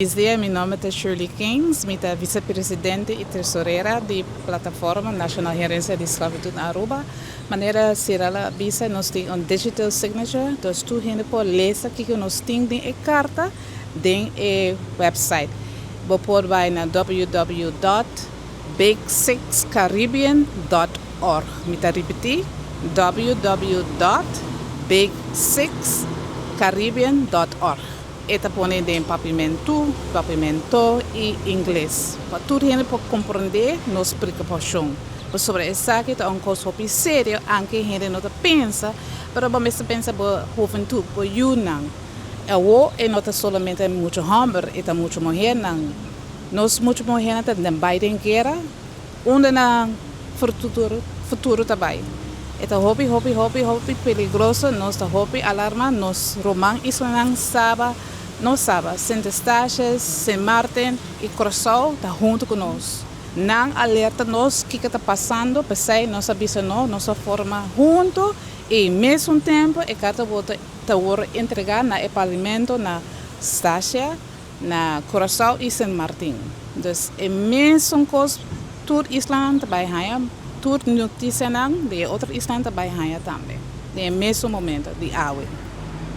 Bon dia, mi nomber ta Shirley Kings, mi ta vicepresidente y tesorera di Plataforma Nacional Herencia di Esclavitud na Aruba. Manera Cyril a bisa, nos tin un digital signature, dus tur hende por lesa kico nos tin den e carta den e website. Bo por bay na www.big6caribbean.org. Mi ta ripiti, www.big6caribbean.org. E ta pone den Papiamento, Papiamento y Ingles. Pa tur hende por comprende nos preocupacion. Sobre esaki ta un cos hopi serio, aunke hende no ta pensa, pero bo mester pensa bo hubentud, bo yiunan. Awo e no ta solamente mucha homber, e ta mucha muhernan. Nos mucha muhernan ta den bay den guera, unda nan futuro, futuro ta bay? E ta hopi, hopi, hopi, hopi peligroso, nos ta hopi alarma, nos ruman islanan Saba, no Saba, Sint Eustatius, Sint Maarten y Curaçao ta hunto cu nos. Nan alerta nos kico ta pasando, pesey nos a bisa no, nos a forma hunto y mesun tempo e carta ta wordo entrega na e parlamento na Statia, na Curaçao y Sint Maarten. Dus e mesun cos tur isla ta bay haya, tur noticianan di otro isla ta bay haya tambe. Den mesun momento di awe.